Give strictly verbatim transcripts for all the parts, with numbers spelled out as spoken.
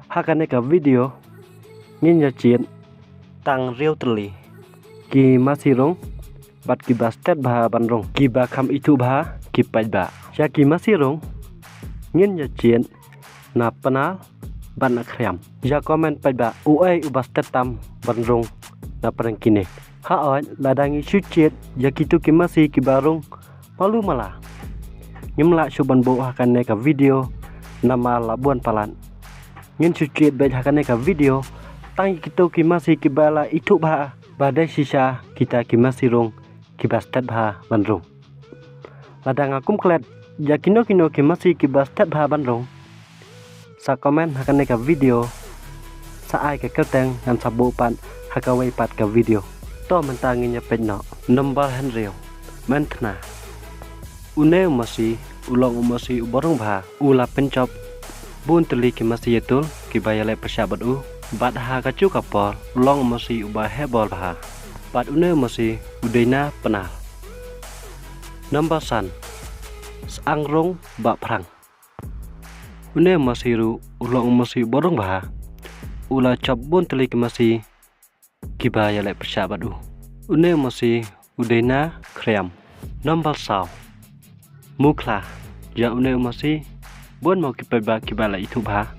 Ha kane ka video ngin ïa jied tang hynriew tylli ki masi rung bad kiba stet bha ban rung, kiba kham ithuh bha ki paidbah. Ïa ki masi rung ngin ïa jied na Pnar bad na Khriam. Ïa comment paidbah, uei uba stet tam ban rung na pdeng kine. Hooid, lada ngi shu jied ïa kito ki masi kiba rung malu mala, ngim lah shuh ban buh ha kane ka video namar la bun palat. Ngin shu jied beit ha kane ka video tang ïa kito ki masi kiba la ithuh bha ba dei shisha kita ki masi rung kiba stet bha ban rung. Lada nga kum klet ïa kino kino ki masi kiba stet bha ban rung, sa comment ha kane ka video, sa ai ka kyrteng ngan sa buh pat ha kawei pat ka video. To mynta ngin ïa peit noh. Number hynriew, Mynthna. Une u masi u long u masi uba rung bha, u la pynjop bun tylli ki masi ïatul kiba ïaleh pyrshah bad u. Bad ha kajuh ka por u long u masi uba heh bol bha. Bad une u masi u dei na Pnar. Number san, Syiemrong Bah Phrang. Une u masi ruh u long u masi uba rung bha. U la jop bun tylli ki masi kiba ïaleh pyrshah bad u. Une u masi u dei na Khriam. Number saw, Mukhla. Ïa une u masi bun mo ki paidbah kiba la ithuh bha.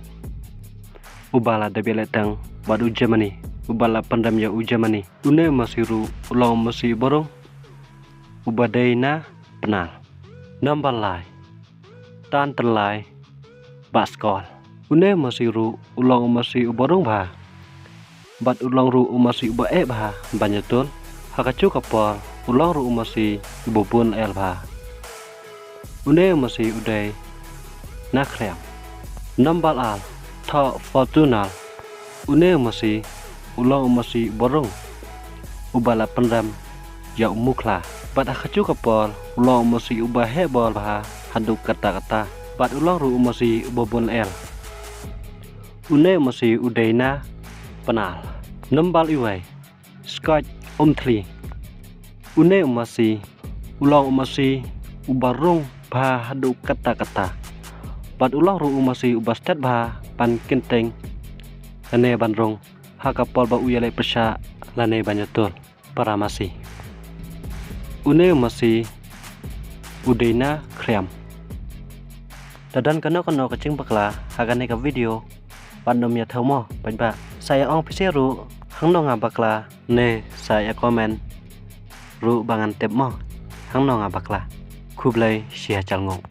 Uba la dep ïaleh tang bad u Germany, uba la pynrem ïa u Germany. Une u masi ruh u long u masi uba rung, uba dei na Pnar. Number lai, Tan Tyllai Bah Skol. Une u masi ruh u long u masi uba rung bha. Bad u long ruh u masi uba eh bha ban ïatul. Ha kajuh ka por u long ruh u masi uba bun lyer bha. Une u masi u dei na Khriam. Number ar, Thoh Fortuner. Une u masi u long u masi uba rung, uba la pynrem ïa u Mukhla. Bad ha kajuh ka por u long u masi uba heh bol bha haduh katta katta. Bad u long ruh u masi uba bun lyer. Une u masi u dei na Pnar. Number iwei, Scott Umthli. Une u masi u long u masi uba rung bha haduh katta katta. Bad u long ruh u masi uba stet bha ban kynthei lane ban rung ha ka por ba u ïaleh pyrshah lane ban ïatul. Para masi. Une u masi u dei na Khriam. Da don kano kano ka jingbakla ha kane ka video, wat nym ïa thew mo paidbah. Sa ïa ong phi sha ruh hangno nga bakla ne sa ïa comment ruh ba ngan tip mo hangno nga bakla. Khublei shihajar nguh.